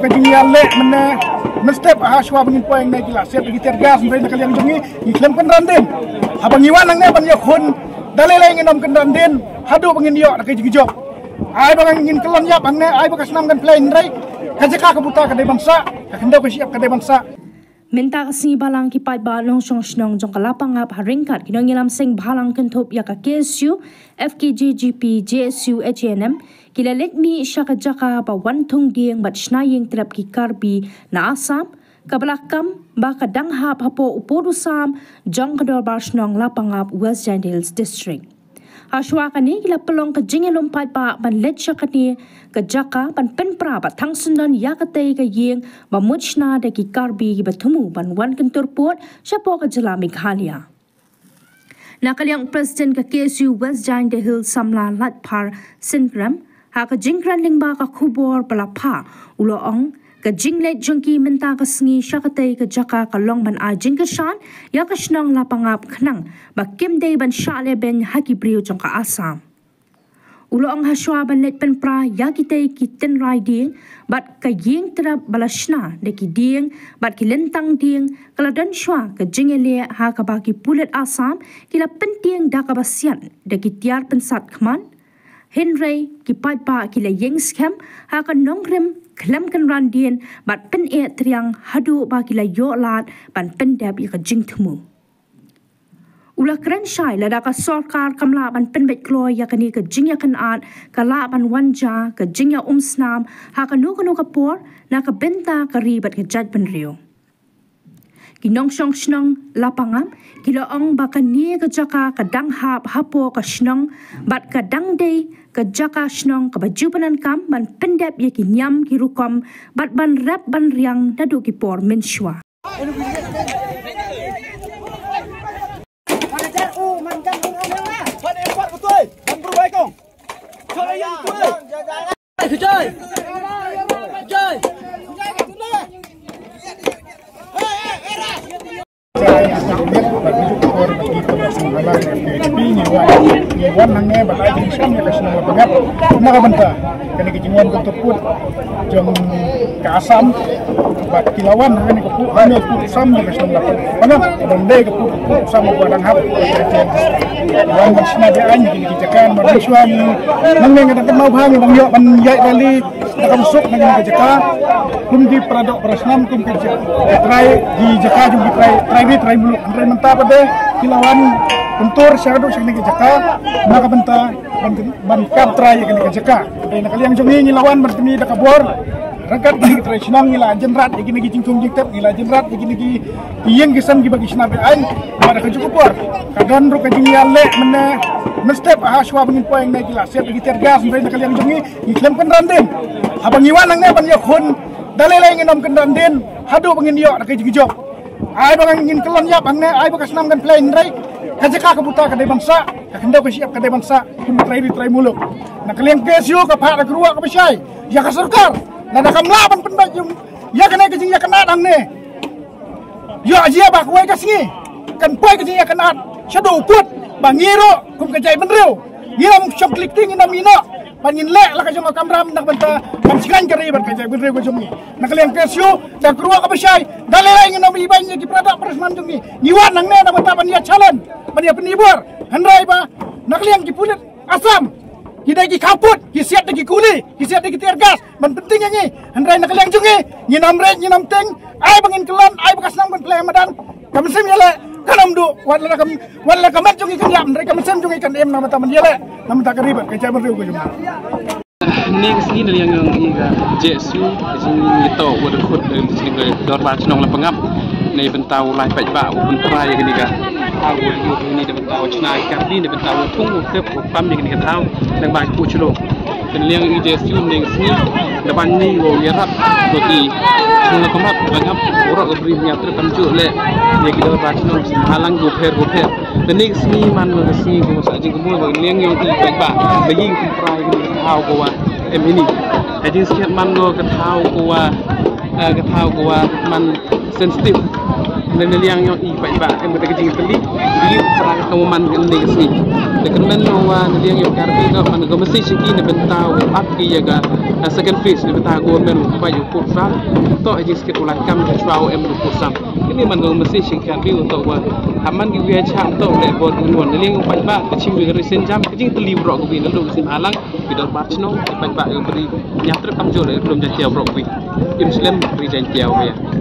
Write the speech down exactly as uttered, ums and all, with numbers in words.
Ka jingïaleh mynne mynstep ha shuwa ba ngin poi hangne ki la siat da ki tear gas, hynrei na ka liang jong ngi ngi khlem kynran dien. Haba ngi wan hangne ban ïakhun da lei lei ngin ym kynran dien haduh ba ngin ïoh da ka jingjop. Ai ba ngin kyllon ïap hangne, ai ba ka snam kan plie, hynrei ka jaka ka buta ka dei ban sah, ka khyndew ka shyiap ka dei ban sah. Mynta ka sngi balang ki paidbah nongshong shnong jong ka Lapangap ha ryngkat ki nongïalam seng bhalang kynthup ïa ka K S U, F K J G P, J S U, H A N M, ki la leit mih sha ka jaka ba wan thung dieng bad shna ïing trep ki Karbi na Assam, kaba la kam ba ka dang hap hapoh u pud u sam jong ka Dorbar Shnong Lapangap, West Jaintia Hills District. Ha shuwa kane ki la pynlong ka jingïalum paidbah ban leit sha kane ka jaka ban pynpra bad thang syndon ïa katei ka ïing ba mut shna da ki Karbi kiba thmu ban wan kyntur pud shapoh ka jylla Meghalaya. Na ka liang u President ka K S U West Jaintia Hills, Samla Laitphar Syngkrem, ha ka jingkren lyngba ka khubor ba la phah, u la ong ka jingleit jong ki mynta ka sngi sha katei ka jaka ka long ban ai jingkyrshan ïa ka shnong Lapangap khnang ba kim dei ban shah lehbeiñ ha ki briew jong ka Assam. U la ong ha shuwa ban leit pynpra ïa kitei ki tynrai dieng bad ka ïing trep ba la shna da ki dieng bad ki lyntang dieng, ka la don shuwa ka jingïaleh ha kaba ki pulit Assam ki la pyntieng da kaba siat da ki tiar pynsat khmat. Hynrei ki paidbah ki la ïeng skhem ha ka nongrim khlem kynran dien bad pyneh triang haduh ba ki la ïoh lad ban pyndep ïa ka jingthmu. U la kren shai lada ka sorkar kam lah ban pynbeit kloi ïa kane ka jingïakynad, ka lah ban wan jia ka jingïaumsnam ha kano kano ka por na ka bynta ka ri bad ka jaitbynriew. Ki nongshong shnong Lapangap ki la ong ba kane ka jaka ka dang hap hapoh ka shnong bad ka dang dei ka jaka shnong kaba ju pyndonkam ban pyndep ïa ki niam ki rukom bad ban rep ban riang naduh ki por mynshuwa. Ngi wan hangne ba la jingshong ïa ka shnong Lapangap na ka bynta kane ka jingwan kyntur pud jong ka Assam. Bad ki la wan hangne ka pud, hangne ka pud sam jong ka shnong Lapangap. Ban dei ka pud, pud sam ba dang hap. Wan ban shna beiñ ïa kine ki jaka, ban shwa ngi. Nangne nga dang kynmaw bha ngi dang ïoh ban ïaid rally da ka bsuk na kine ki jaka. Kum ki para doh para snam, kum ki jaka, trai ki jaka jong ki trai, trai ri trai muluk. Hynrei mynta pat de ki la wan kyntur shaduh sha kine ki jaka na ka bynta ban, ban kap trai ïa kine ki jaka. Hynrei na ka liang jong ngi ngi la wan ban pyni da ka bor ryngkat kine ki trai shnong, ngi la jynrat ïa kine ki jingthung jingtep, ngi la jynrat ïa kine ki ïing ki sem kiba ki shna beiñ. Bad ha kajuh ka por ka don ruh ka jingïaleh mynne mynstep ha shuwa ba ngin poi hangne ki la siat da ki tear gas, hynrei na ka liang jong ngi ngi khlem kynran dien. Haba ngi wan hangne ban ïakhun da lei lei ngin ym kynran dien haduh ba ngin ïoh da ka jingjop. Ai ba ngin kyllon ïap hangne, ai ba ka snam kan plie, hynrei ka jaka ka buta ka dei ban sah, ka khyndew ka shyiap ka dei ban sah, kum trai ri trai muluk. Na ka liang K S U ka phah da ka rukom kaba shai ïa ka sorkar, lada kam lah ban pynbeit ïa kane ka jingïakynad hangne. Ïoh jia ba kawei ka sngi kan poi ka jingïakynad shaduh u pud, ba ngi ruh kum ka jaitbynriew ngi ym shong klik ti, ngi ym ïehnoh ban ngin leh la ka jong ka kamram na ka bynta ban shngaiñ ka ri bad ka jaitbynriew ka jong ngi. Na ka liang K S U da ka rukom kaba shai, da lei lei ngin ym ibeiñ ïa ki para doh para snam jong ngi. Ngi wan hangne na ka bynta ban ïa challenge, ban ïa pyni bor, hynrei ba na ka liang ki pulit Assam ki dei ki khaw pud, ki siat da ki kuli, ki siat da ki tear gas ban pynting ïa ngi. Hynrei na ka liang jong ngi ngin ym rit ngin ym ting, ai ba ngin kyllon, ai ba ka snam kan plie madan. Ka mynsiem ïaleh kan ym duh, wat la ka, wat la ka met jong ngi kan ïap, hynrei ka mynsiem jong ngi kan im na ka bynta ban ïaleh na ka bynta ka ri bad ka jaitbynriew ka jong ngi. Mynne ka sngi na liang jong i ka J S U ka jingïatoh wat khot, eh, jong ka Dorbar Shnong Lapangap na ka bynta u lai paidbah u pynpra ïa kane ka thaw, u ïoh ïa kane na ka bynta u shna ïa ka Karbi, na ka bynta u thung u tep u pam ïa kane ka thaw. Nang ba ki pu shlok na liang i J S U mynne ka sngi da ban ni u ïarap bad i Shnong Lapangap, Lapangap u rok u bri ïa trep kam ju leh ïa ki Dorbar Shnong ha lang gu pher gu pher. Mynne ka sngi man ka sngi kum sa jingkynmaw ba liang jong i paidbah ba ïing pynpra ïa kane ka thaw ka wa em ini. Ka jingskhem man ka thaw ka wa, eh, ka thaw ka wa man sensitive. Mynne liang jong i paidbah em ka jingkylli, i pynpra ka wa man mynne ka sngi. Te kyrmen long wa na liang ïa ka Karbi ka man ka message ki na bynta u ap ki ïa ka second phase na bynta government u bai u put sa. To ji skit u lai kam shuwa u em u put sam. Kini man ka message ki Karbi u to wa ha man ki wi cha to le bor u non na liang u pai ba ka chim wi ka risen jam ka jing teli bro ka wi na lu sin alang ki dor bar chno ki pai ba u bri nya trep kam jol le lum ja tia bro wi. Im slem ri jan tia wa ya.